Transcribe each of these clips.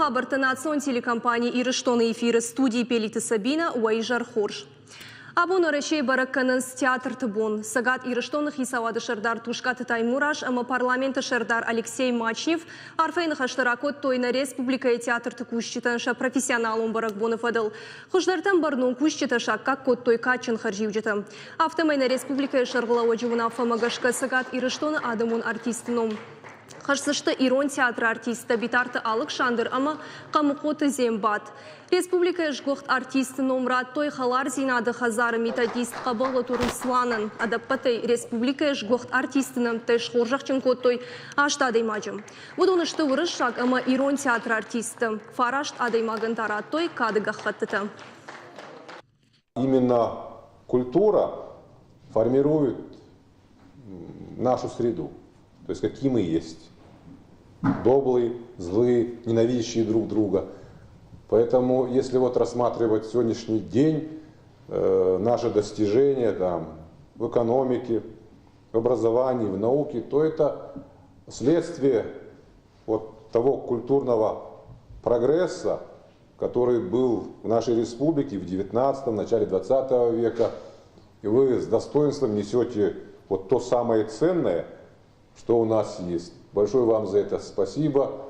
хабӕрттӕ национ телекомпани Ирыстоны эфиры студийы Пелиты Сабина уӕ изӕр хорз. Абон Уӕрӕсейы бӕрӕг кӕнынц театрты бон. Цӕгат Ирыстоны хицауады сӕрдар Тускъаты Таймураз ӕмӕ парламенты сӕрдар Алексей Мачнев арфӕйы ныхӕстӕ ракодтой нӕ республикӕйы театрты кусджытӕн сӕ профессионалон бӕрӕгбоны фӕдыл. Хуыздӕртӕм бӕрнон кусджытӕ саккаг кодтой кадджын хӕрзиуджытӕ. Афтӕмӕй нӕ республикӕйы сӕргълӕууӕджы уынаффӕмӕ гӕсгӕ Цӕгат Ирыстоны адӕмон артисты ном хӕсдзысты ирон театры артисттӕ Битарты Алыксандр ӕмӕ Хъамыхъоты Зембат. Республикӕйы сгуыхт артисты ном радтой Хӕлардзинады хӕдзары методист Хъӕбӕлоты Русланӕн. Ӕдӕппӕтӕй республикӕйы сгуыхт артисты нӕмттӕй схорзӕхджын кодтой аст адӕймаджы. Уыдон сты уырыссаг ӕмӕ ирон театры артисттӕ. Фараст адӕймагӕн та радтой кады гӕххӕттытӕ. Именно культура формирует нашу среду, то есть какие мы есть. Добрые, злые, ненавидящие друг друга. Поэтому, если вот рассматривать сегодняшний день, э, наши достижения там, в экономике, в образовании, в науке, то это следствие вот того культурного прогресса, который был в нашей республике в 19 начале 20 века. И вы с достоинством несете вот то самое ценное, что у нас есть. Большое вам за это спасибо.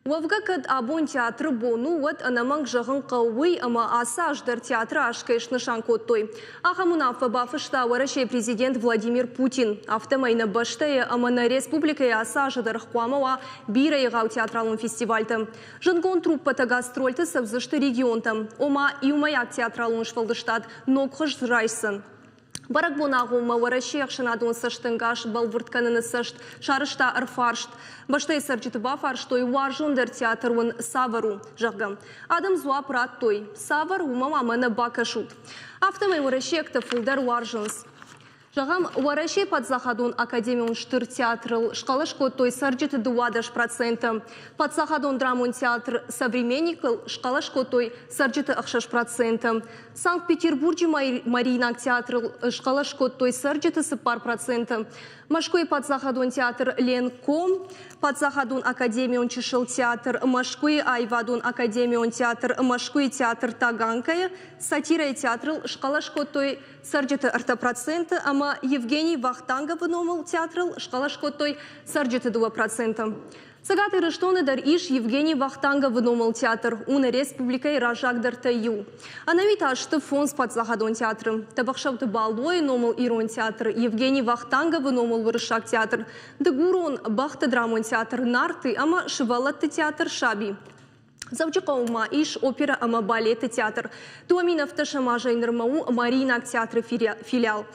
Уӕвгӕ кӕд абон театры бон у, уӕд ӕнӕмӕнг зӕгъын хъӕуы уый, ӕмӕ ацы аз дӕр театры аз кӕй снысан кодтой. Ахӕм уынаффӕ бафыста Уӕрӕсейы президент Владимир Путин. Афтӕмӕй нӕ бӕстӕйы ӕмӕ нӕ республикӕйы ацы азы дӕр хъуамӕ уа бирӕ егъау театралон фестивальтӕ. Зындгонд труппӕтӕ гастрольты цӕудзысты регионтӕм. Ома, иумӕйаг театралон сфӕлдыстад ног хуыз райсдзӕн. Бӕрӕгбон агъоммӕ Уӕрӕсейы ӕхсӕнадон цӕстӕнгас бӕлвырд кӕныны цӕст сарӕзта ӕрфарст. Бӕстӕйы цӕрджыты бафарстой, уарзондӕр театр уын цавӕр у, зӕгъгӕ. Адӕм дзуапп радтой, цавӕр, уымӕ ма мӕнӕ бакӕсут. Афтӕмӕй уӕрӕсейӕгтӕ фылдӕр уарзынц. Зӕгъӕм, Уӕрӕсейы паддзахадон академион стыр театрыл схъӕлӕс кодтой цӕрджыты 12%. Паддзахадон драмон театр «Современник»-ыл схъӕлӕс кодтой цӕрджыты 6%. Санкт-Петербурджы Мариинаг театрыл схъӕлӕс кодтой цӕрджыты 4%. Мӕскуыйы паддзахадон театр Ленком, паддзахадон академион чысыл театр, Мӕскуыйы аивадон академион театр, Мӕскуыйы театр Таганкӕйы, сатирӕйы театрыл схъӕлӕс кодтой цӕрджыты 3% ӕмӕ Евгений Вахтанговы номыл театрыл схъӕлӕс кодтой цӕрджыты 2%. Цӕгат Ирыстоны дӕр ис Евгений Вахтанговы номыл театр, у нӕ республикӕйы раззагдӕртӕй иу. Ӕнӕуи та сты фондз паддзахадон театры. Тӕбӕхсӕуты Балойы номыл ирон театр, Евгений Вахтанговы номыл уырыссаг театр, Дыгурон бӕхты драмон театр Нарты ӕмӕ сывӕллӕтты театр Саби. Дзӕуджыхъӕуы ма ис оперӕ ӕмӕ балеты театр. 2017 азӕй нырмӕ у Мариинаг театры филиал.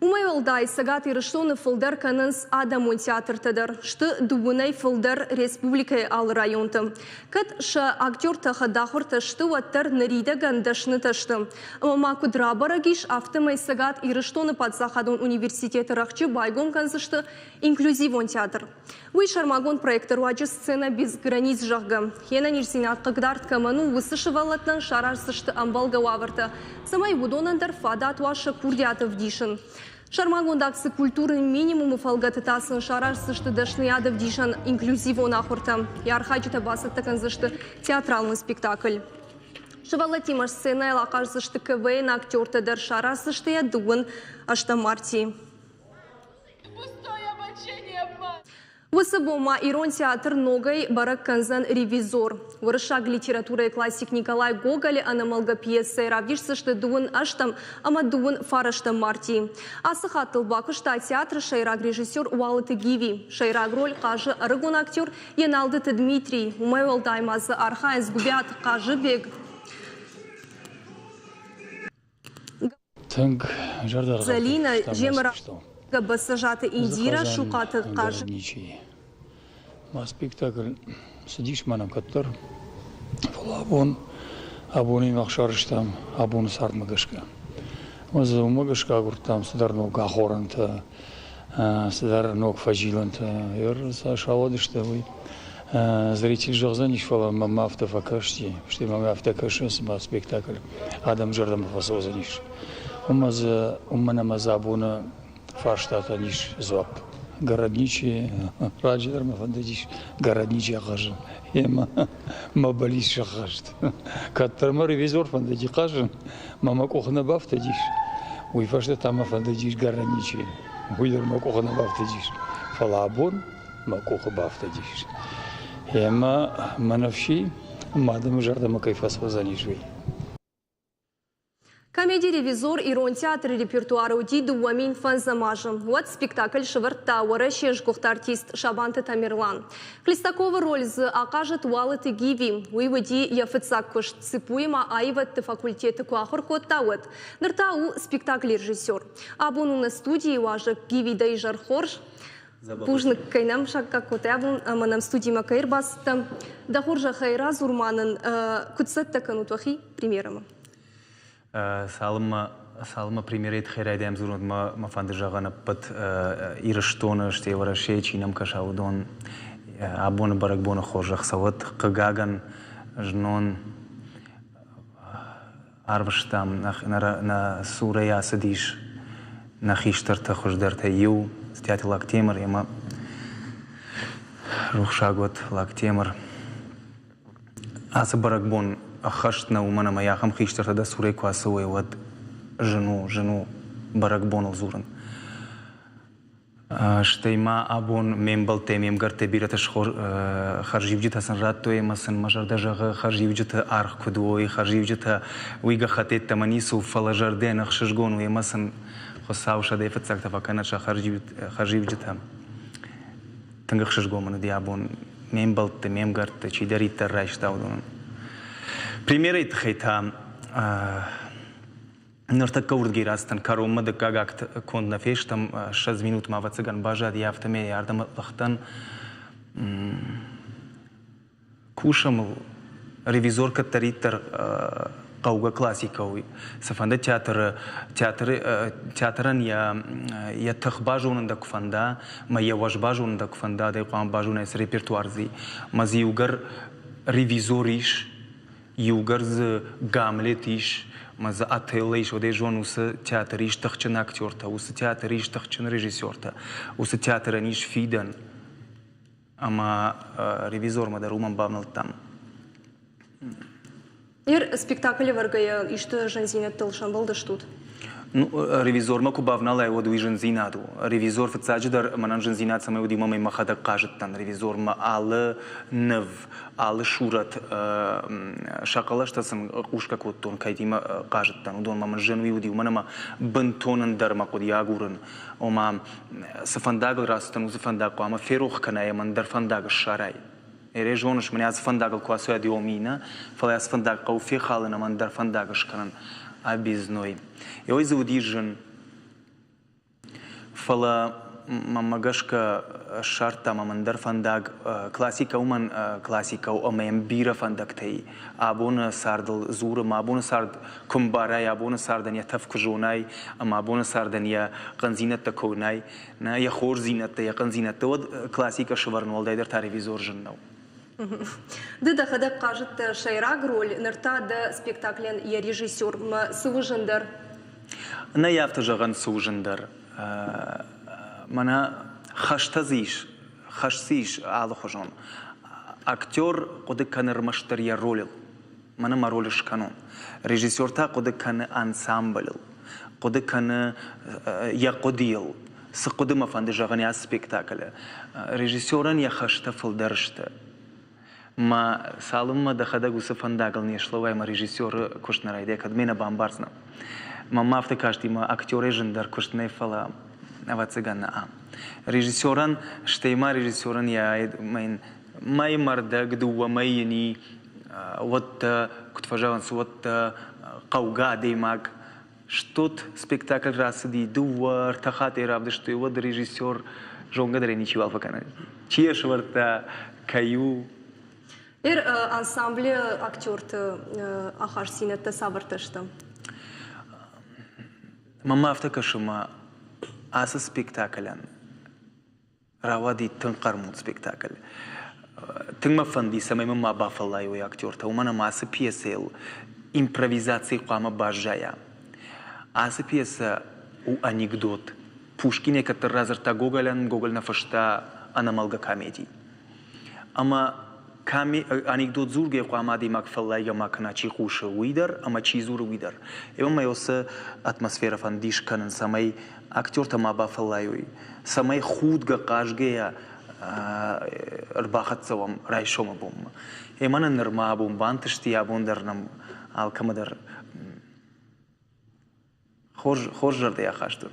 Уымӕй уӕлдай Цӕгат Ирыстоны фылдӕр кӕнынц адӕмон театртӕ дӕр. Сты дыууынӕй фылдӕр республикӕйы алы районты. Кӕд сӕ актертӕ хӕдахуыртӕ сты, уӕддӕр ныридӕгӕн дӕснытӕ сты. Ӕмӕ ма куыд рабӕрӕг ис, афтӕмӕй Цӕгат Ирыстоны паддзахадон университеты рӕхджы байгом кӕндзысты инклюзивон театр. Уый сӕрмагонд проекты руаджы сцена без границ, зӕгъгӕ, йе нӕниздзинад хъыгдард кӕмӕн у, уыцы сывӕллӕттӕн сараздзысты ӕмбӕлгӕ уавӕртӕ, цӕмӕй уыдонӕн дӕр фадат уа сӕ курдиат ӕвдисын. Сӕрмагонд акци «Культуры минимум»-ы фӕлгӕты та сын сараздзысты дӕсныйад ӕвдисӕн инклюзивон ахуыртӕ. Йӕ архайджытӕ бацӕттӕ кӕндзысты театралон спектакль. Сывӕллӕттимӕ сценӕйыл ахъаздзысты КВН актертӕ дӕр, сараздзысты йӕ дыууын ӕстӕм мартийы. Уыцы бон ма ирон театр ногӕй бӕрӕг кӕндзӕн «Ревизор». Уырыссаг литературӕйы классик Николай Гоголы ӕнӕмӕлгӕ пьесӕйы равдисдзысты дыууын ӕстӕм ӕмӕ дыууын фарӕстӕм мартийы. Ацы хатт ыл бакуыста театры сӕйраг режиссер Уалыты Гиви. Сӕйраг роль хъазы ӕрыгон актер Еналдыты Дмитрий. Уымӕй уӕлдай ма дзы архайынц Гуыбиаты Хъазыбег, Тынг Зӕлинӕ, Бӕцӕзаты Индирӕ, Сухъаты Хъазыбег. Ничи. Мӕ спектакль цыдис мӕнӕн кӕддӕр, фӕлӕ абон, абоны мах сарӕзтам абоны цардмӕ гӕсгӕ. Ӕмӕ дзы уымӕ гӕсгӕ агуырдтам цыдӕр ног ахорӕнтӕ, цыдӕр ног фӕзилӕнтӕ. Цас ауадысты, уый зритель зӕгъдзӕнис, фӕлӕ мӕм афтӕ фӕкасти, стӕй мӕм афтӕ кӕсы, цыма спектакль адӕмы зӕрдӕмӕ фӕцӕудзӕнис. Уымӕн ӕмӕ дзы абоны фарстатӕн ис дзуапп. Городничий, раджы дӕр мӕ фӕндыдис Городничий ахъазын. Емӕ мӕ бӕллиц сӕххӕст. Кӕддӕр мӕ ревизор фӕндыди хъазын, мӕ мӕ къухы нӕ бафтыдис. Уый фӕстӕ та мӕ фӕндыдис Городничий. Уый дӕр мӕ къухы нӕ бафтыдис. Фӕлӕ абон мӕ къухы бафтыдис. Ӕмӕ мӕ ныфси мӕ адӕмы зӕрдӕмӕ кӕй фӕцӕудзӕнис, уый. Комеди «Ревизор» ирон театры репертуары уыди 2005 азы. Уӕд спектакль сӕвӕрдта Уӕрӕсейы сгуыхт артист Сабанты Тамерлан. Хлестаковы роль дзы ахъазыд Уалыты Гиви. Уый уыди йӕ фыццаг куыст, ЦИПУ-йы ма аивӕдты факультеты куы ахуыр кодта, уӕд. Ныр та у спектаклы режиссер. Абон у нӕ студийы уазӕг Гиви, дӕ изӕр хорз. Бузныг, кӕй нӕм саккаг кодтай абон ӕмӕ нӕм студимӕ кӕй ӕрбацыдтӕ. Дӕ хорзӕхӕй радзур ма нын, куыд цӕттӕ кӕнут уӕхи премьерӕмӕ? Цалынмӕ цалынмӕ премьерӕйы тыххӕй райдайӕм дзурын, мӕ фӕнды зӕгъын ӕппӕт Ирыстоны, стӕй Уӕрӕсейы чи нӕм кӕса, уыдон абоны бӕрӕгбоны хорзӕх цӕуӕд. Хъыгагӕн, знон арвыстам, нӕ цурӕй ацыдис нӕ хистӕртӕ хуыздӕртӕй иу, Стӕты Лактемыр ӕмӕ рухсаг уӕд Лактемыр. Ацы бӕрӕгбон ӕххӕст нӕу, уымӕн ӕмӕ ахӕм хистӕртӕ дӕ цурӕй куы ацӕуой, уӕд зын у, зын у бӕрӕгбоныл дзурын. Стӕй ма абон ме мбӕлттӕ, ме мгӕрттӕ бирӕтӕ хӕрзиуджытӕ сын радтой ӕмӕ сын мӕ зӕрдӕ зӕгъы, хӕрзиуджыты аргъ куыд уой, хӕрзиуджытӕ уый гӕххӕтт йеддӕмӕ ницы у, фӕлӕ зӕрдӕйӕн ӕхсызгон у ӕмӕ сын Хуыцау сӕдӕ фыццӕгтӕ фӕкӕнӕд сӕ хӕрзиуджытӕ. Тынг ӕхсызгон мын уыди абон ме мбӕлтты, ме мгӕртты, чидӕриддӕр райста, уыдонӕн. Премьерӕйы тыххӕй та ныртӕккӕ уырдгӕй рацыдтӕн кӕронмӕ дыккаг акт конд нӕ фестӕм, 20 минутмӕ ӕвӕццӕгӕн баззади, афтӕмӕй ардӕм лыгътӕн. Кусӕм ыл. Ревизор кӕддӕриддӕр хъӕугӕ классикӕ у. Цыфӕнды театры, театры, театрӕн йӕ, йӕ тых базонын дӕ куы фӕнда, мӕ йӕ уӕз базонын дӕ куы фӕнда, дӕ хъуамӕ базонай цы репертуар дзы и. Мӕ дзы иугӕр ревизор ис, иугӕр дзы Гамлет ис, мӕ дзы Отелло ис, уӕд ӕй зон, уыцы театр ис тыхджын актертӕ, уыцы театр ис тыхджын режиссертӕ, уыцы театрӕн ис фидӕн. Ӕмӕ ревизормӕ дӕр уымӕн бавнӕлдтам. Ныр спектакль ӕвӕргӕйӕ исты зындзинӕдтыл сӕмбӕлдыстут? Ну, ревизормӕ куы бавналай, уӕд уый зындзинад у. Ревизор фыццаджыдӕр мӕнӕн зындзинад цӕмӕй уыди, уымӕн мӕхӕдӕг хъазыдтӕн ревизормӕ алы ныв, алы сурӕт, сӕ хъӕлӕстӕ сын хъусгӕ кодтон, кӕйтимӕ хъазыдтӕн, уыдонмӕ мын зын уый уыди, уымӕн ӕмӕ бынтон ӕндӕр мӕ хъуыди агурын. Ома, цы фӕндагыл рацыдтӕн, уыцы фӕндаг хъуамӕ ферох кӕнай ӕмӕ ӕндӕр фӕндаг ссарай. Эре зоныс, мӕнӕ ацы фӕндагыл куы ацӕуӕд иоми, нӕ, фӕлӕ ацы фӕндаг хъӕуы фехалын ӕмӕ ӕндӕр фӕндаг скӕнын. Объездной. Ой дзы уыди зын. Фӕлӕ мӕнмӕ гӕсгӕ ссардтам ӕм ӕндӕр фӕндаг. Классикӕ уымӕн классикӕ у ӕмӕ йӕм бирӕ фӕндӕгтӕ и. Абоны цардыл дзуры, ма абоны цард куы мбарай, абоны цардӕн йӕ тӕф куы зонай ӕмӕ абоны цардӕн йӕ хъӕндзинӕдтӕ куы уынай, нӕ, йӕ хорздзинӕдтӕ, йӕ хъӕндзинӕдтӕ, уӕд классикӕ сӕвӕрын уӕлдайдӕр та ревизор зын нӕу. Ды дӕхӕдӕг хъазыдтӕ сӕйраг роль, ныр та дӕ спектаклӕн йӕ режиссер. Мӕ цы у зындӕр? Нӕй афтӕ зӕгъӕн, цы у зындӕр. Мӕнӕ хӕстӕ дзы ис, хӕс дзы ис алыхуызон. Актер хъуыды кӕны ӕрмӕстдӕр йӕ ролыл. Мӕнӕ мӕ роль скӕнон. Режиссер та хъуыды кӕны ансамблыл, хъуыды кӕны йӕ хъуыдыйыл, цы хъуыды мӕ фӕнды зӕгъын ацы спектаклы. Режиссерӕн йӕ хӕстӕ фылдӕр сты. Мӕ цалынмӕ дӕхӕдӕг уыцы фӕндагыл не слӕууай мӕ режиссеры куыст нӕ райдайа, кӕд ме нӕ бамбардзынӕ. Мӕнмӕ афтӕ касти, мӕ актерӕй зындӕр куыст нӕй, фӕлӕ ӕвӕццӕгӕн нӕ. Режиссерӕн, стӕй ма режиссерӕн йӕ мӕй мӕрдӕг, дыууӕ мӕйы йын и, уӕд дӕ, куыд фӕзӕгъынц, уӕд дӕ хъӕугӕ адӕймаг Стут спектакль рацыди, дыууӕ, ӕртӕ хатты равдыстой, уӕд режиссер зонгӕ дӕр ӕй ничиуал фӕкӕны. Чи йӕ сӕвӕрдта, кӕй у? Ир ансамблы актерты ахастдзинӕдтӕ цавӕртӕ сты? Мӕнмӕ афтӕ кӕсы, мӕ ацы спектаклӕн рауади тынг хъӕрмуд спектакль. Тынг мӕ фӕнди, цӕмӕй мын ма бафӕллайой актертӕ, уымӕн ӕмӕ ацы пьесӕйыл импровизаци хъуамӕ баззайа. Ацы пьесӕ у анекдот. Пушкин кӕддӕр радзырдта Гоголӕн, Гоголь нӕ фыста ӕнӕмӕлгӕ комеди. Ӕмӕ анекдот дзургӕ хъуамӕ адӕймаг фӕллайгӕ ма кӕна, чи хъусы, уый дӕр ӕмӕ чи дзуры, уый дӕр. Ӕмӕ мӕ уыцы атмосферӕ фӕндис кӕнын, цӕмӕй актертӕ ма бафӕллайой, цӕмӕй худгӕ, хъазгӕйӕ ӕрбахӕццӕ уӕм райсомы бонмӕ. Ӕмӕ нын нырма абон бантысти, абон дӕр нӕм алкӕмӕ дӕр хорз, хорз зӕрдӕйы ахаст уыд.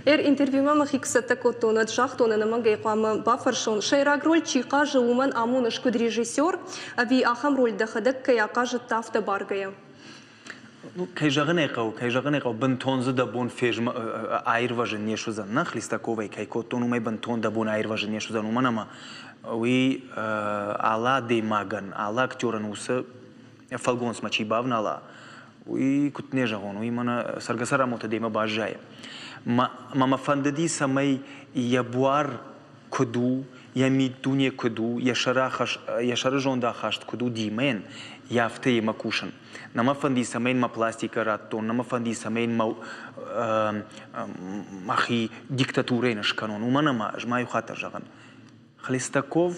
Эр интервьюмӕ мӕхи куы цӕттӕ кодтон, уӕд загътон, ӕнӕмӕнгӕй хъуамӕ бафӕрсон, сӕйраг роль чи хъазы, уымӕн амоныс куыд режиссер, ӕви ахӕм роль дӕхӕдӕг кӕй ахъазыдтӕ, афтӕ баргӕйӕ? Ну, кӕй зӕгъын ӕй хъӕуы, кӕй зӕгъын ӕй хъӕуы, бынтон дзы дӕ бон фезмӕ аирвӕзын не суыдзӕн. Нӕ Хлестаковӕй кӕй кодтон, уымӕй бынтон дӕ бон аирвӕзын не суыдзӕн, уымӕн ӕмӕ уый алы адӕймагӕн, алы актерӕн уыцы фӕлгонцмӕ чи бавнала, уый куыд не зӕгъон, уый мӕнӕ цӕргӕ-цӕрӕнбонты демӕ баззайы. Мӕ мӕ фӕндыди, цӕмӕй йӕ буар куыд у, йӕ миддуне куыд у, йӕ сӕры зондахаст куыд у Димӕйӕн, йӕ афтӕ йемӕ кусын. Нӕ мӕ фӕнди, цӕмӕй мӕ пластикӕ радтон, нӕ мӕ фӕнди, цӕмӕй мӕ мӕхи диктатурӕйӕн скӕнон, уымӕн ӕмӕ ӕз ма иу хатт дӕр зӕгъын, Хлестаков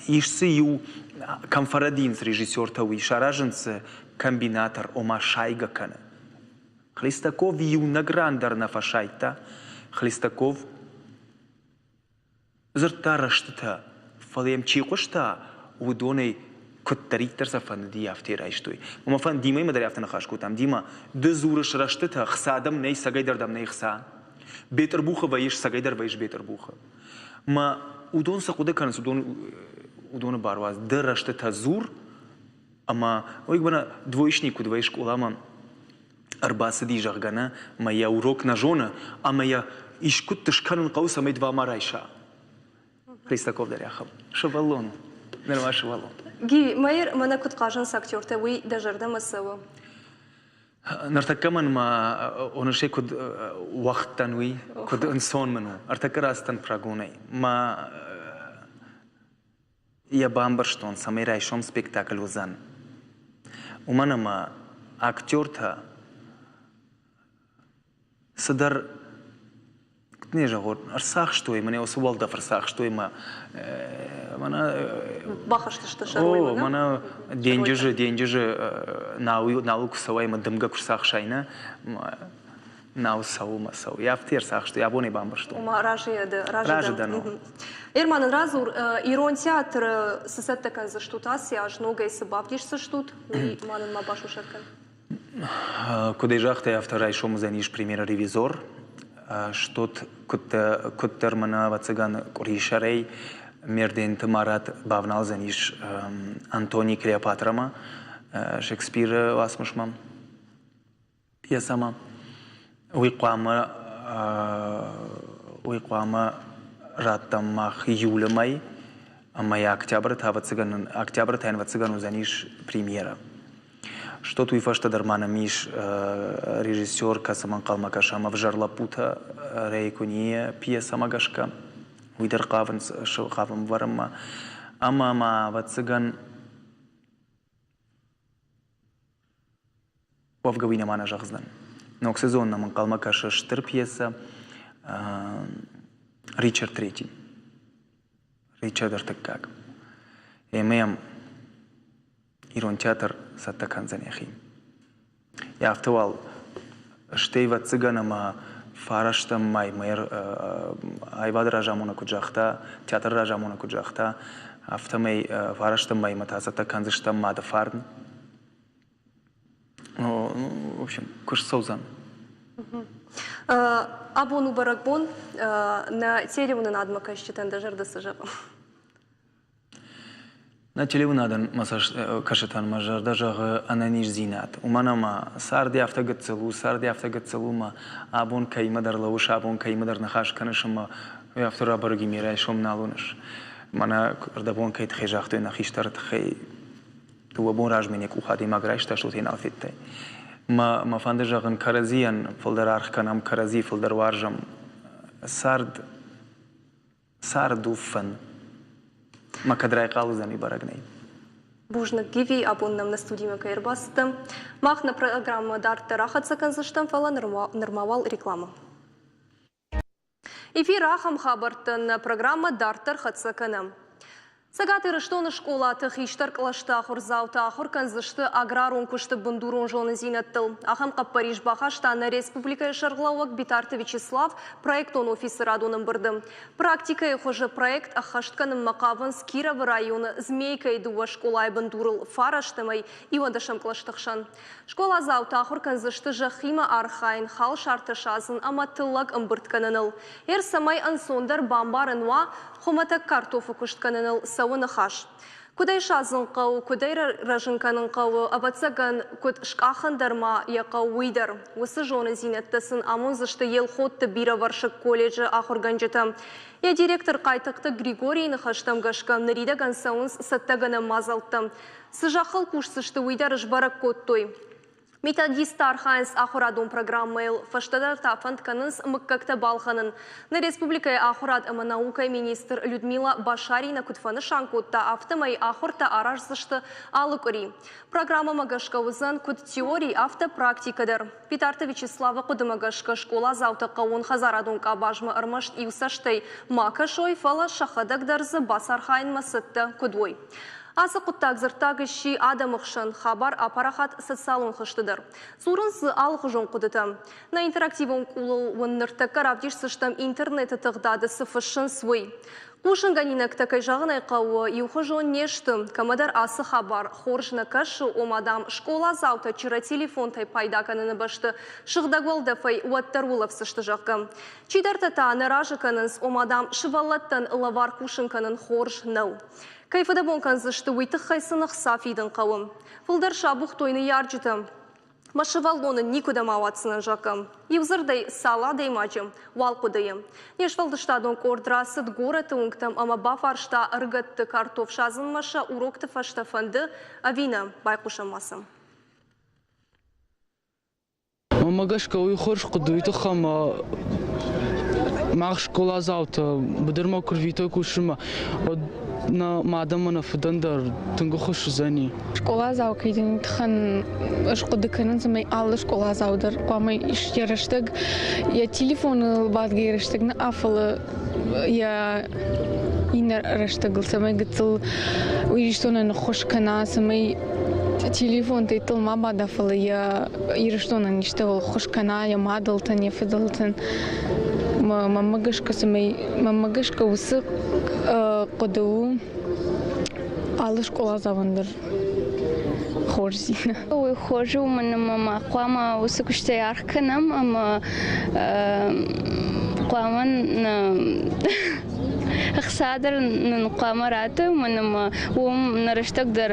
ис дзы иу кӕм фӕрӕдийынц режиссертӕ, уый саразынц дзы комбинатор, ома сайгӕ кӕны. Хлестаков иунӕг ран дӕр нӕ фӕсайдта. Хлестаков дзырдта рӕстытӕ, фӕлӕ йӕм чи хъуыста, уыдонӕй куыддӕриддӕр сӕ фӕндыди, афтӕ райстой. Мӕ фӕнд Димӕимӕ дӕр афтӕ ныхас кодтам. Дима, ды дзурыс рӕстытӕ, хца дӕм нӕй, цӕгӕйдӕр дӕм нӕй хца. Бетъырбухы вӕййыс, цӕгӕйдӕр вӕййыс Бетъырбухы. Мӕ уыдон цы хъуыды кӕнынц, уыдон уыдоны бар уадз. Ды рӕстытӕ дзур, ӕмӕ уый мӕнӕ двоечник куыд вӕййы скъоламӕ ӕрбацыди, зӕгъгӕ, нӕ, мӕ йӕ урок нӕ зоны, ӕмӕ йӕ искуыдты скӕнын хъӕуы, цӕмӕй два ма райса. Хлестаков дӕр ахӕм. Сывӕллон у. Нырма сывӕллон. Гиви, Майер, мӕнӕ куыд хъазынц актертӕ, уый дӕ зӕрдӕмӕ цӕуы? Ныртӕккӕ мӕн ма онысе куыд уӕгъд дӕн, уый, куыд ӕнцон мын у. Ӕртӕккӕ рацыдтӕн прогонӕй. Мӕ йӕ бамбӕрстон, цӕмӕй райсом спектакль уыдзӕн. Уымӕн ӕмӕ актертӕ цыдӕр куыд не зӕгъон, ӕрцахстой мӕнӕ уыцы уӕлдӕф ӕрцахстой мӕ мӕнӕ бахызтысты сӕ рольмӕ, мӕнӕ денджызы денджызы науы науы куы цӕуай ӕмӕ дымгӕ куы рцахсай, нӕ нау цӕуы мӕ цӕуы. Афтӕ ӕрцахстой, абонӕй бамбӕрстон. Ома разы дӕ, разы дӕн. Эрман, радзур, ирон театры цы цӕттӕ кӕндзыстут ацы аз, ногӕй цы бавдисдзыстут, уый ма нын ма басусӕг кӕн. Куыд ӕй загътай, афтӕ райсом уыдзӕнис премьера «Ревизор». Стут куыддӕр мӕнӕ, ӕвӕццӕгӕн, къуырисӕрӕй Мерденты Марат бавналдзӕнис Антони Клеопатрамӕ, Шекспиры уацмысмӕ, пьесӕмӕ. Уый хъуамӕ уый хъуамӕ раттӕм мах июлы мӕй, ӕмӕ йӕ октябры та, ӕвӕццӕгӕн, октябры та, ӕвӕццӕгӕн, уыдзӕнис премьерӕ. Что уый фӕстӕ дӕр ма нӕм ис режиссер, кӕцымӕ ӕнхъӕлмӕ кӕсӕм ӕвзӕр лӕппутӕ Рейкунийы пьесӕмӕ гӕсгӕ. Уый дӕр хъавынц хъавӕм вӕрынмӕ. Ӕмӕ ма, ӕвӕццӕгӕн, уӕвгӕ уый нӕма нӕ зӕгъдзынӕн. Ног сезон нӕм ӕнхъӕлмӕ кӕсы стыр пьесӕ Ричард Третий. Ричард Ӕртыккаг. Ӕмӕ йӕм ирон театр цӕттӕ кӕндзӕн йӕхи. Афтӕ уал стӕй ӕвӕццӕгӕн ӕмӕ фарӕстӕм маймӕ аивады разамонӕг куыд загъта, театры разамонӕг куыд загъта, афтӕмӕй фарӕстӕм маймӕ та цӕттӕ кӕндзыстӕм Мады фарн. В общем, куыст цӕудзӕн. Абон у бӕрӕгбон. Нӕ телеуынынадмӕ кӕсджытӕн дӕ зӕрдӕ цы зӕгъы? Нӕ телеуынадӕн мӕ цӕст кӕсытӕн мӕ зӕрдӕ зӕгъы ӕнӕниздзинад. Уымӕн ӕмӕ цард афтӕ гыццыл у, цард афтӕ гыццыл у, ӕмӕ абон кӕимӕдӕр лӕууыс, абон кӕимӕдӕр ныхас кӕныс ӕмӕ уый афтӕ рабӕрӕг и ме райсом нал уыныс. Мӕнӕ ӕрдӕбон кӕй тыххӕй загътой нӕ хистӕры тыххӕй, дыууӕ бон размӕ не къух адӕймаг райста, стӕй нал федтай. Мӕ, мӕ фӕнды зӕгъын, кӕрӕдзийӕн фылдӕр аргъ кӕнӕм, кӕрӕдзи фылдӕр уарзӕм. Цард Цард у фын. Мӕ кӕд райхъал уыдзӕни, бӕрӕг нӕй. Бузныг, Гиви, абон нӕм нӕ студимӕ кӕй ӕрбацыдтӕ. Мах нӕ программӕ дарддӕр ахӕццӕ кӕндзыстӕм, фӕлӕ нырма уал реклама. Эфиры ахӕм хабӕрттӕн нӕ программӕ дарддӕр хӕццӕ кӕнӕм. Цӕгат Ирыстоны скъолаты хистӕр кълӕсты ахуырдзаутӕ ахуыр кӕндзысты аграрон куысты бындурон зонындзинӕдтыл. Ахӕм хъӕппӕрис бахаста нӕ республикӕйы сӕргълӕууӕг Битарты Вячеслав проектон офисы радон ӕмбырды. Практикӕйы хуызы проект ӕххӕст кӕнынмӕ хъавынц Кировы районы Змейкӕйы дыууӕ скъолайы бындурыл фарӕстӕмӕй иуӕндӕсӕм кълӕсты хсӕн. Скъоладзаутӕ ахуыр кӕндзысты зӕххимӕ архайын, халсартӕ садзын ӕмӕ тыллӕг ӕмбырд кӕныныл. Ӕр цӕмӕй ӕнцондӕр бамбарын уа, хуымӕтӕг картофы куыст кӕныныл цӕуы ныхас. Куыд ӕй садзын хъӕуы, куыд ӕй рӕзын кӕнын хъӕуы, ӕвӕццӕгӕн, куыд скъахын дӕр ма йӕ хъӕуы, уый дӕр. Уыцы зонындзинӕдтӕ сын амондзысты Елхотты бирӕвӕрсыг колледжы ахуыргӕнджытӕ. Йӕ директор Хъайтыхъты Григорийы ныхӕстӕм гӕсгӕ, ныридӕгӕн цӕуынц цӕттӕгӕнӕн мадзӕлттӕ. Цы зӕххыл кусдзысты, уый дӕр сбӕрӕг кодтой. Методисттӕ архайынц ахуырадон программӕйыл, фӕстӕдӕр та фӕнд кӕнынц мыггӕгтӕ балхӕнын. Нӕ республикӕйы ахуырад ӕмӕ наукӕйы министр Людмила Башарина куыд фӕнысан кодта, афтӕмӕй ахуыртӕ араздзысты алы къуыри. Программӕмӕ гӕсгӕ уыдзӕн куыд теори, афтӕ практикӕ дӕр. Битарты Вячеславы хъуыдымӕ гӕсгӕ скъоладзаутӕ хъӕууонхӕдзарадон къабазмӕ ӕрмӕст иу цӕстӕй ма кӕсой, фӕлӕ сӕхӕдӕг дӕр дзы бацархайынмӕ цӕттӕ куыд уой. Ацы хъуыддаг дзырддаг сси адӕмы хсӕн, хабар апарахат социалон хызты дӕр. Дзурынц дзы алыхуызон хъуыдытӕ. Нӕ интерактивон къулыл уын ныртӕккӕ равдисдзыстӕм интернеты тыгъдады цы фыссынц, уый. Хъусынгӕнинӕгтӕ, кӕй зӕгъын ӕй хъӕуы, иухуызон не сты. Кӕмӕдӕр ацы хабар хорз нӕ кӕсы, ома, дам, скъоладзаутӕ чырӕ телефонтӕй пайда кӕныны бӕсты сыгъдӕг уӕлдӕфӕй уӕддӕр улӕфдзысты, зӕгъгӕ. Чидӕртӕ та нӕ разы кӕнынц, ома, дам, сывӕллӕттӕн лӕвар кусын кӕнын хорз нӕу. Кӕй фыдӕбон кӕндзысты, уый тыххӕй сын ӕхца фидын хъӕуы. Фылдӕр сабухтой ныййарджытӕ. Мӕ сывӕллоны никуыдӕм ауадздзынӕн, зӕгъгӕ. Иу дзырдӕй, цал адӕймаджы, уал хъуыдыйы. Не сфӕлдыстадон къорд рацыд горӕты уынгтӕм ӕмӕ бафарста ӕрыгӕтты картоф садзынмӕ сӕ урокты фӕстӕ фӕнды ӕви нӕ. Байхъусӕм ма сӕм. Мӕнмӕ гӕсгӕ уый хорз хъуыды уый тыххӕй ӕмӕ мах скъоладзаутӕ быдырмӕ куы рвитой кусынмӕ, уӕд нӕ мад ӕмӕ нӕ фыдӕн дӕр тынг ӕххуыс уыдзӕни. Скъоладзау кӕй дӕн, уый тыххӕн ӕз хъуыды кӕнын, цӕмӕй алы скъоладзау дӕр хъуамӕ йӕ рӕстӕг йӕ телефоныл бадгӕ йӕ рӕстӕг нӕ афӕлы йӕ иннӕ рӕстӕгыл, цӕмӕй гыццыл Ирыстонӕн ӕххуыс кӕна, цӕмӕй телефонтӕй тыл ма бада, фӕлӕ йӕ Ирыстонӕн истӕуыл ӕххуыс кӕна, йӕ мадӕлтӕн, йӕ фыдӕлтӕн. Мӕнмӕ гӕсгӕ, цӕмӕй мӕнмӕ гӕсгӕ уыцы хъуыды у алы скъоладзауӕн дӕр хорздзинад. Уый хорз у, уымӕн ӕмӕ ма хъуамӕ уыцы куыстӕй аргъ кӕнӕм ӕмӕ хъуамӕ ӕхца дӕр нын хъуамӕ раттой, уымӕн ӕмӕ уым нӕ рӕстӕг дӕр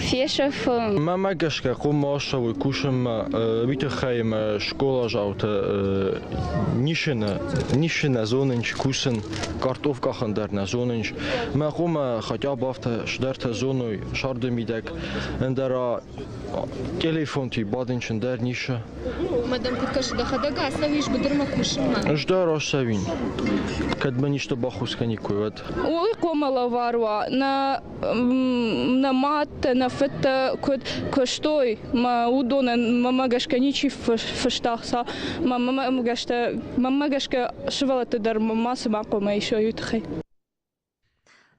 фесӕфы. Мӕнмӕ гӕсгӕ хъуамӕ ацӕуой кусынмӕ, уый тыххӕй ӕмӕ скъоладзаутӕ ницы нӕ зонынц кусын, картоф къахын дӕр нӕ зонынц. Мӕ хъуамӕ хотя бы афтӕ цыдӕртӕ зоной сӕрды мидӕг, ӕндӕра телефонти бадынчын дӕр ницы. Ӕмӕ дӕм куыд кӕсы, дӕхӕдӕг ацӕуис быдырмӕ кусынмӕ? Ӕз дӕр ацӕуин, кӕд мын исты баххуыс кӕниккой, уӕд. Уый хъуамӕ лӕвар уа. Нӕ нӕ мадтӕ, нӕ фыдтӕ куыд куыстой, мӕ уыдонӕн мӕмӕ гӕсгӕ ничи фыста ӕхца. Мӕнмӕ гӕсгӕ сывӕллӕтты дӕр мацы ма хъуамӕ исой уый тыххӕй.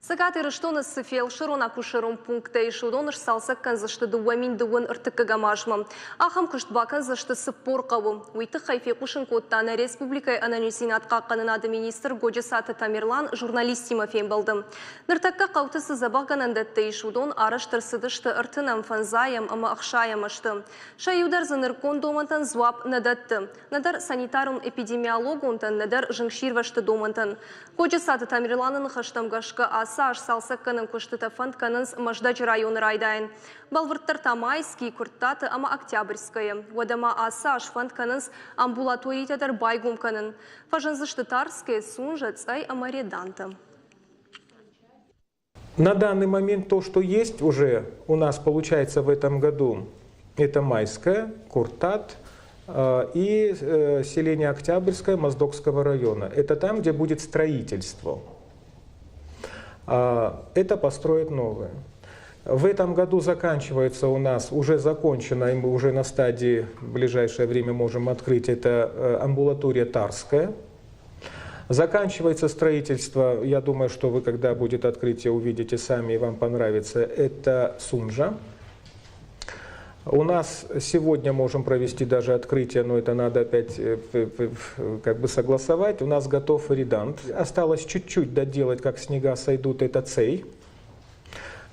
Цӕгат Ирыстоны цы фелсырон-акушерон пункттӕ ис, уыдон сцалцӕг кӕндзысты 2030 ӕртыккӕгӕм азмӕ. Ахӕм куыст бакӕндзысты 40 хъӕуы. Уый тыххӕй фехъусын кодта нӕ республикӕйы ӕнӕниздзинад хъахъхъӕнынады министр Годжысаты Тамерлан журналисттимӕ фембӕлды. Ныртӕккӕ хъӕуты цы дзӕбӕхгӕнӕндӕттӕ ис, уыдон арӕзт ӕрцыдысты ӕртынӕм, фӕндзайӕм ӕмӕ ӕхсайӕм ӕзты. Сӕ иу дӕр дзы нырыккон домӕнтӕн дзуапп нӕ дӕтты. Нӕдӕр санитарон-эпидемиологонтӕн, нӕдӕр зынгсирвӕзты домӕнтӕн. Годжысаты Тамерланы ныхӕстӕм гӕсгӕ, ацы аз цалцӕггӕнӕн куыстытӕ фӕнд кӕнынц Мӕздӕджы районы райдайын. Бӕлвырддӕр та Майский, Куырттаты ӕмӕ Октябрьскӕйы. Уӕдӕ ма ацы аз фӕнд кӕнынц амбулаторитӕ дӕр байгом кӕнын. Фӕзындзысты Тарскӕ, Сунжӕ, Цъӕй ӕмӕ Реданты. На данный момент то, что есть уже у нас получается в этом году, это Майская, Куртат и селение Октябрьское Моздокского района. Это там, где будет строительство. Это построят новое. В этом году заканчивается у нас, уже закончено, и мы уже на стадии в ближайшее время можем открыть, это амбулатория Тарская. Заканчивается строительство, я думаю, что вы, когда будет открытие, увидите сами и вам понравится, это Сунжа. У нас сегодня можем провести даже открытие, но это надо опять как бы согласовать. У нас готов Редант. Осталось чуть-чуть доделать, как снега сойдут, это Цей.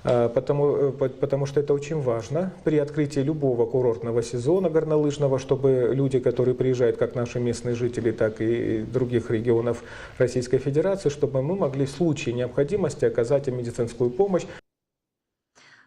Потому что это очень важно при открытии любого курортного сезона горнолыжного, чтобы люди, которые приезжают, как наши местные жители, так и других регионов Российской Федерации, чтобы мы могли в случае необходимости оказать им медицинскую помощь.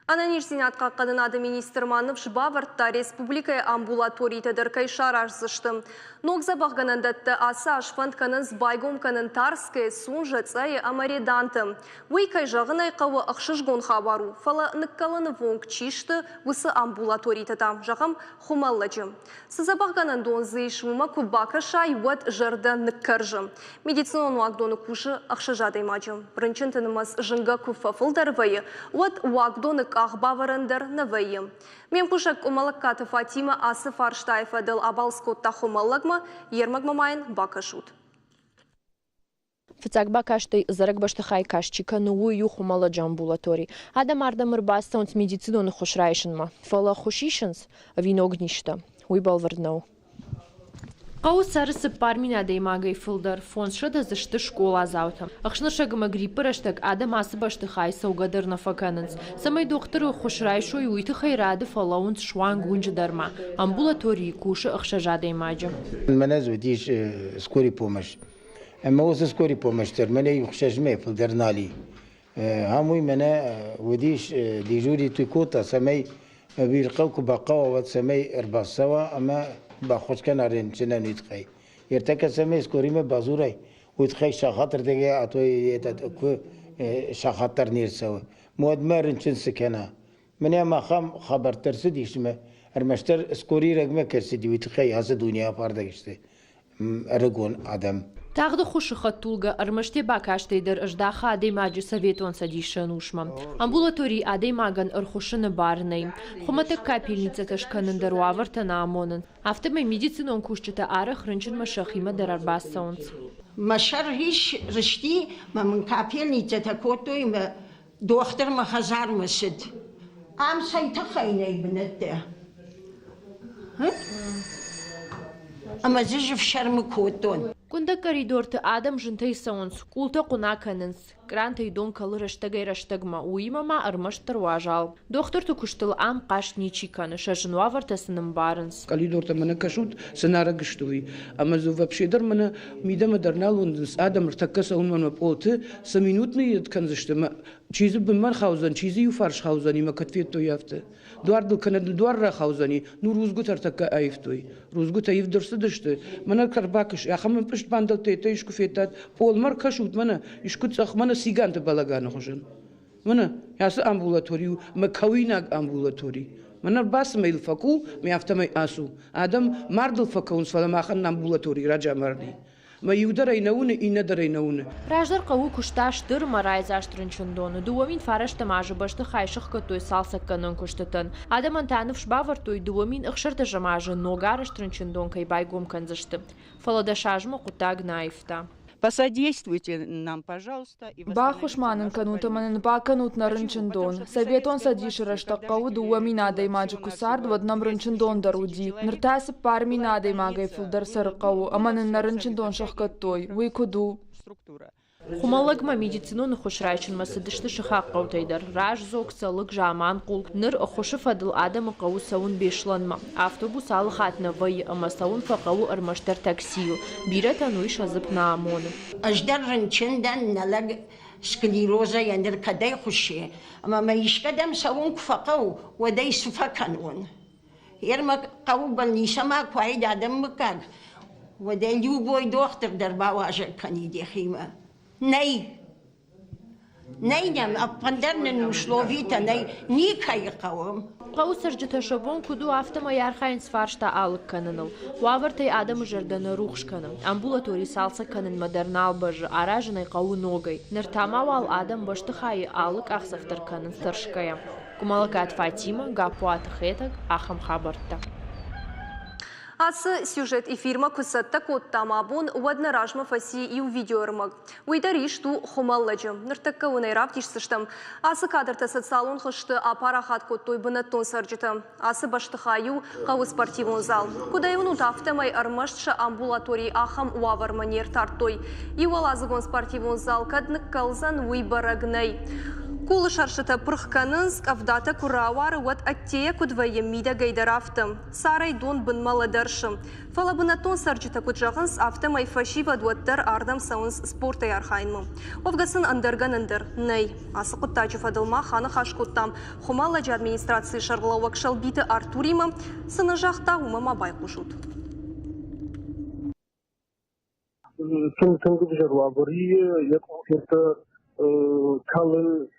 Ӕнӕниздзинад хъахъхъӕнынады министр ма ныфс бавӕрдта, республикӕйы амбулаторитӕ дӕр кӕй сараздзысты. Ног дзӕбӕхгӕнӕндӕттӕ ацы аз фӕнд кӕнынц байгом кӕнын Тарскӕйы, Сунжӕ, Цъӕйы ӕмӕ Реданты. Уый, кӕй зӕгъын ӕй хъӕуы, ӕхсызгон хабар у, фӕлӕ ныккӕлыны вонг чи сты, уыцы амбулаторитӕ та, зӕгъӕм, Хуымӕллӕджы. Цы дзӕбӕхгӕнӕндон дзы ис, уымӕ куы бакӕсай, уӕд зӕрдӕ ныккӕрзы. Медицинон уагдоны кусы ӕхсӕз адӕймаджы. Рынчынты нымӕц зынгӕ куы фӕфылдӕр вӕййы, уӕд уагдоны къах бавӕрӕн дӕр нӕ вӕййы. Ме мкусӕг Къуымӕллӕгкаты Фатимӕ ацы фарстайы фӕдыл абалц кодта Хуымӕллӕгмӕ, йе рмӕгмӕ ма йын бакӕсут. Фыццаг бакастӕй ӕдзӕрӕг бӕстыхай каст чи кӕны, уый у Хуымӕллӕджы амбулатори. Адӕм ардӕм ӕрбацӕуынц медицинон ӕххуыс райсынмӕ, фӕлӕ ӕххуыс исынц ӕви ног низтӕ, уый бӕлвырд нӕу. Хъӕуы цӕры 4000 адӕймагӕй фылдӕр, 500 дзы сты скъоладзаутӕ. Ӕхснырсӕг ӕмӕ гриппы рӕстӕг адӕм ацы бӕстыхайы цӕугӕ дӕр нӕ фӕкӕнынц. Цӕмӕй дохтыры ӕххуыс райсой, уый тыххӕй рады фӕлӕууынц суанг уынджы дӕр ма. Амбулаторийы кусы ӕхсӕз адӕймаджы. Мӕнӕ дзы уыдис скорый помощь. Ӕмӕ уыцы скорый помощь дӕр мӕнӕ иу хсӕзмӕ фылдӕр нал и. Ам уый мӕнӕ уыдис дежурит кодта, цӕмӕй ӕвирхъау куы бахъӕуа, уӕд цӕмӕй ӕрбацӕуа ӕмӕ баххуыс кӕна рынчынӕн уый тыххӕй. Ӕртӕккӕ цӕмӕй скоримӕ бадзурай, уый тыххӕй сахатырдыгӕй, а то куы сахат дӕр не рцӕуы. Уӕдмӕ рынчын цы кӕна? Мӕнӕ махӕм хабӕрттӕ ӕрцыдис ӕмӕ ӕрмӕстдӕр скорирӕгмӕ кӕй ӕрцыди, уый тыххӕй ацы дуне афардӕг сты ӕрыгон адӕм. Тагъды хуысы хӕдтулгӕ ӕрмӕст йӕ бакастӕй дӕр ӕздахы адӕймаджы Советон Цӕдисы ӕнусмӕ. Амбулаторийы адӕймагӕн ӕрхуыссыны бар нӕй. Хуымӕтӕг капельницӕтӕ скӕнын дӕр уавӕртӕ нӕ амонынц. Афтӕмӕй медицинон кусджытӕ арӕх рынчынмӕ сӕхимӕ дӕр ӕрбацӕуынц. Мӕ сӕр рис рысти, мӕ мын капельницӕтӕ кодтой мӕ Дохтыр мӕ хӕдзармӕ цыд. Ам цӕй тыххӕй нӕй бынӕттӕ? Ӕмӕ дзы ӕфсӕрмы кодтон. Къуындӕг коридорты адӕм зынтӕй цӕуынц, къултӕ хъуына кӕнынц, кърантӕй дон кӕлы рӕстӕгӕй-рӕстӕгмӕ, уыимӕ ма ӕрмӕстдӕр уазал. Дохтырты куыстыл ам хъаст ничи кӕны, сӕ зын уавӕртӕ сын ӕмбарынц. Къӕлидортӕ мӕнӕ кӕсут, цы нарӕг сты, уый. Ӕмӕ дзы вообще дӕр мӕнӕ мидӕмӕ дӕр нал уындынц адӕм ӕртӕккӕ цӕуынмӕ мӕ пъолты цы минут ныййырд кӕндзысты мӕ чи дзы бынмӕ рхаудзӕн, чи дзы иу фарс хаудзӕни мӕ кӕд федтой афтӕ. Дуар дыл кӕнӕ дуар рахаудзӕни, ну рудзгуытӕ ӕртӕккӕ аивтой. Рудзгуытӕ ивд ӕрцыдысты, мӕнӕ ӕрбакӕс, ахӕм ӕмпъызт бандӕттӕ искуы федтат, пъолмӕ ӕркӕсут мӕнӕ, искуы цъӕх мӕнӕ циганты балаганы хуызӕн. Мӕнӕ ацы амбулатори у мӕ кӕуинаг амбулатори. Мӕнӕ ӕрбацымӕ йыл фӕкъул, мӕ афтӕмӕй ацу. Адӕм мардыл фӕкӕуынц, фӕлӕ махӕн амбулатори раджы амарди. Мӕ иу дӕр ӕй нӕ уыны, иннӕ дӕр ӕй нӕ уыны. Раздӕр хъӕуы куыста стыр ӕмӕ райдзаст рынчындоны. 2009 азы бӕстыхай сыхгӕдтой цалцӕггӕнӕн куыстытӕн. Адӕмӕн та ныфс бавӕрдтой, 2016 азы ногарӕзт рынчындон кӕй байгом кӕндзысты. Фӕлӕ дӕс азмӕ хъуыддаг нӕ аивта. Посодействуйте нам, пожалуйста. Баххуыс ма нын кӕнут ӕмӕ нын бакӕнут нӕ рынчындон. Советон Цӕдисы рӕстӕг хъӕуы 2000 адӕймаджы куы цард, уӕд нӕм рынчындон дӕр уыди. Ныр та 4000 адӕймагӕй фылдӕр цӕры хъӕуы ӕмӕ нын нӕ рынчындон сӕхгӕдтой. Уый куыд у? Хуымӕллӕгмӕ медицинон ӕххуыс райсынмӕ цыдысты сыхаг хъӕутӕй дӕр. Раздзог, Цӕлыкк, Заманхъул. Ныр ӕххуысы фӕдыл адӕмы хъӕуы цӕуын Беслӕнмӕ. Автобус алы хатт нӕ вӕййы ӕмӕ цӕуын фӕхъӕуы ӕрмӕстдӕр таксийыл. Бирӕтӕн уый сӕ дзыпп нӕ амоны. Ӕз дӕр рынчын дӕн, нӕ лӕг склерозӕйӕ ныр кӕдӕй хуыссы, ӕмӕ мӕ искӕдӕм цӕуын куы фӕхъӕуы, уӕд ӕй цы фӕкӕнон? Ермак хъӕуы больницӕмӕ куы уаид адӕммыггаг, уӕд ӕй любой дохтыр дӕр бауазӕг кӕнид йӕхимӕ. Нӕй! Нӕй нӕм, ӕппындӕр нын условитӕ нӕй, никӕйы хъӕуы. Хъӕуы цӕрджытӕ сӕ бон куыд у, афтӕмӕй архайынц фарста алыг кӕныныл. Уавӕртӕй адӕмы зӕрдӕ нӕ рухс кӕны. Амбулатори цалцӕг кӕнынмӕ дӕр нал бӕззы, аразын ӕй хъӕуы ногӕй. Ныр та ма уал адӕм бӕстыхайы алы къахдзӕф дӕр кӕнынц тӕрсгӕйӕ. Къуымӕллӕгаты Фатимӕ, Гаппуаты Хетӕг, ахӕм хабӕрттӕ. Ацы сюжет эфирмӕ куы цӕттӕ кодтам абон, уӕд нӕ размӕ фӕци иу видеоӕрмӕг. Уый дӕр ист у Хуымӕллӕджы. Ныртӕккӕ уын ӕй равдисдзыстӕм. Ацы кадртӕ социалон хызты апарахат кодтой бынӕттон цӕрджытӕ. Ацы бӕстыхай у хъӕуы спортивон зал. Куыд ӕй уынут, афтӕмӕй ӕрмӕст сӕ амбулаторийы ахӕм уавӕрмӕ не ртардтой. Иуӕладзыгон спортивон зал кӕд ныккӕлдзӕн, уый бӕрӕг нӕй. Къулы сӕрстытӕ пырх кӕнынц, къӕвдатӕ куы рауары, уӕд ӕддейӕ куыд вӕййы, мидӕгӕй дӕр афтӕ. Царӕй дон бынмӕ лӕдӕрсы. Фӕлӕ бынӕттон цӕрджытӕ куыд зӕгъынц, афтӕмӕй фӕсивӕд уӕддӕр ардӕм цӕуынц спортӕй архайынмӕ. Уӕвгӕ сын ӕндӕр гӕнӕн дӕр нӕй. Ацы хъуыддаджы фӕдыл мах аныхас кодтам Хуымӕллӕджы администрацийы сӕргълӕууӕг Сӕлбиты Артуримӕ. Цы нын загъта, уымӕ ма байхъусут. Тынг тынг ӕвзӕр уавӕр и, йӕ къухтӕ кӕлынц,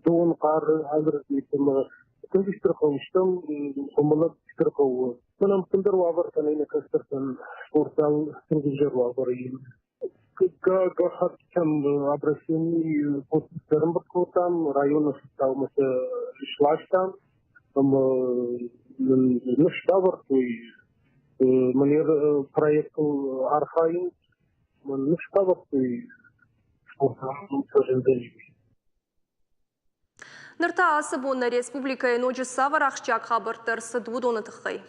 дон хъары алырдыгӕй ӕмӕ тынг стыр хъӕу стӕм, Хуымӕллӕг стыр хъӕу у. Мӕнӕн ӕппындӕр уавӕртӕ нӕй нӕ кӕстӕртӕн, спортзал тынг ӕвзӕр уавӕры и. Гӕххӕттытӕм обращени подпись ӕрӕмбырд кодтам, районы хицаумӕ сӕ сластам ӕмӕ нын ныфс бавӕрдтой, мӕнӕ проектыл архайынц, мӕн ныфс бавӕрдтой, спортзал фӕзындзӕни. Ныр та ацы бон нӕ республикӕйы ноджы цавӕр ахсджиаг хабӕрттӕ ӕрцыд, уыдоны тыххӕй.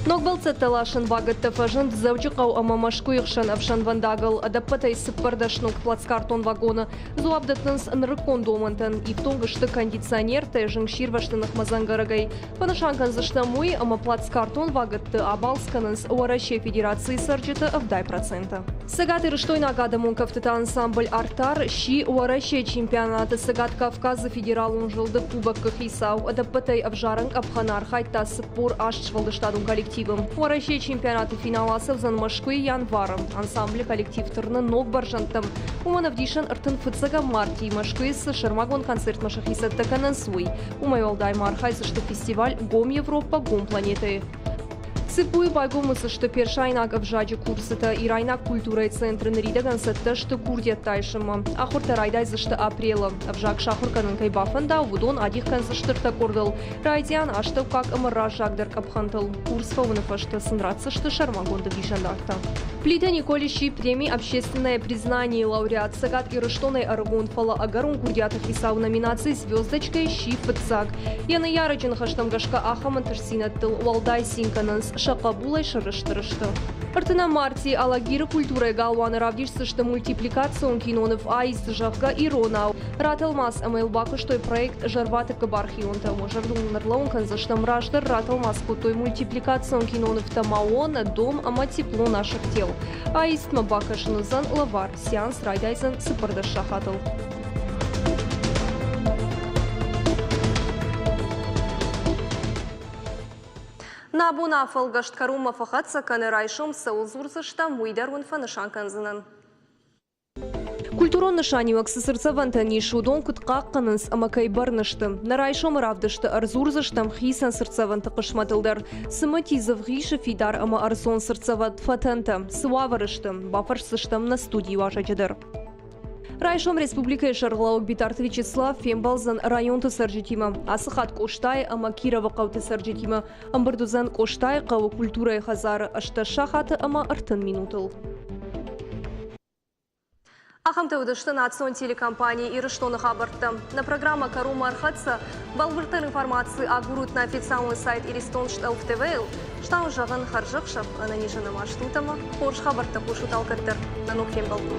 Ног бӕлццӕттӕ ласын вагӕттӕ фӕзынд Дзӕуджыхъӕу ӕмӕ Мӕскуыйы хсӕн ӕфсӕнвӕндагыл ӕдӕппӕтӕй 14 ног плацкартон вагоны. Дзуапп дӕттынц нырыккон домӕнтӕн. Ифтонг сты кондиционертӕ, зынгсирвӕзты ныхмӕ дзӕнгӕрӕгӕй. Фӕнысан кӕндзыстӕм уый, ӕмӕ плацкартон вагӕтты абалц кӕнынц Уӕрӕсейы Федерацийы цӕрджыты 70%. Цӕгатирыстойнаг адӕмон кӕфтыты ансамбль «Артар» сси Уӕрӕсейы чемпионаты Цӕгат Кавказы федералон зылды кубокы хицау. Ӕдӕппӕтӕй ӕвзарӕн къӕпхӕны архайдта 48 сфӕлдыстадон коллективы. Уӕрӕсейы чемпионаты финал ацӕудзӕн Мӕскуыйы январы. Ансамблы коллектив тырны ног бӕрзӕндтӕм. Уымӕн ӕвдисӕн 35 мартийы Мӕскуыйы цы сӕрмагонд концертмӕ сӕхи цӕттӕ кӕнынц, уый. Уымӕй уӕлдай ма архайдзысты фестиваль «Гом Европа, гом планетӕ-йы». ЦИПУ-йы байгом уыдзысты персайнаг ӕвзаджы курсытӕ. Ирайнаг культурӕйы центры ныридӕгӕн цӕттӕ сты курдиӕттӕ айсынмӕ. Ахуыртӕ райдайдзысты апрелы. Ӕвзаг сахуыр кӕнын кӕй бафӕнда, уыдон адих кӕндзысты ӕртӕ къордыл. Райдиан, астӕуккаг ӕмӕ раззагдӕр къӕпхӕнтыл. Курс фӕуыны фӕстӕ сын ратдзысты сӕрмагонд ӕвдисӕндартӕ. Плиты Николи сси преми «Общественное признание» лауреат Цӕгат Ирыстонӕй ӕрыгон, фӕлӕ ӕгӕрон курдиаты хицау номинаци «Звездочка» сси фыццаг. Йӕ ныййарӕджы ныхӕстӕм гӕсгӕ ахӕм ӕнтыстдзинӕдтыл уӕлдай цин кӕнынц, сӕ хъӕбулӕй сӕрыстыр сты. Ӕртынӕм мартийы Алагиры культурӕйы галуаны равдисдзысты мультипликацион киноныв «Аист», зӕгъгӕ, иронау. Ратӕлмац ӕмӕ йыл бакуыстой проект «Зӕрватыккы бархионтӕ». Уӕ зӕрдыл нын ӕрлӕууын кӕндзыстӕм, раздӕр ратӕлмац кодтой мультипликацион кинонывтӕ «Маон», «Дом» ӕмӕ «Тепло наших тел». Аистмӕ бакӕсын уыдзӕн лӕвар. Сеанс райдайдзӕн 14 сахатыл. Нӕ абон афӕлгӕст кӕронмӕ фӕхӕццӕ кӕны, райсом цӕуыл дзурдзыстӕм, уый дӕр уын фӕнысан кӕндзынӕн. Культурон нысаниуӕг цы цыртдзӕвӕнтӕн ис, уыдон куыд хъахъхъӕнынц ӕмӕ кӕй бӕрны сты? Нӕ райсомы равдысты ӕрдзурдзыстӕм хицӕн цыртдзӕвӕнты хъысмӕтыл дӕр. Цымыти, Дзывгъисы фидар ӕмӕ ӕрдзон цыртдзӕвӕн фӕтӕнтӕ цы уавӕры сты? Бафӕрсдзыстӕм нӕ студийы уазӕджы дӕр. Райсом республикӕйы сӕргълӕууӕг Битарты Вячеслав фембӕлдзӕн районты цӕрджытимӕ. Ацы хатт Къостайы ӕмӕ Кировы хъӕуты цӕрджытимӕ ӕмбырд уыдзӕн Къостайы хъӕуы культурӕйы хӕдзары 18 сахаты ӕмӕ 30 минутыл. Ахӕмтӕ уыдысты национ телекомпани Ирыстоны хабӕрттӕ. Нӕ программӕ кӕронмӕ ӕрхӕццӕ. Бӕлвырддӕр информаци агурут нӕ официалон сайт Иристон Штелф ТВ-йыл. Стау зӕгъын хӕрзӕхсӕв, ӕнӕнизы нӕма стут ӕмӕ хорз хабӕрттӕ хъусут алкӕддӕр. Нӕ ног фембӕлдмӕ.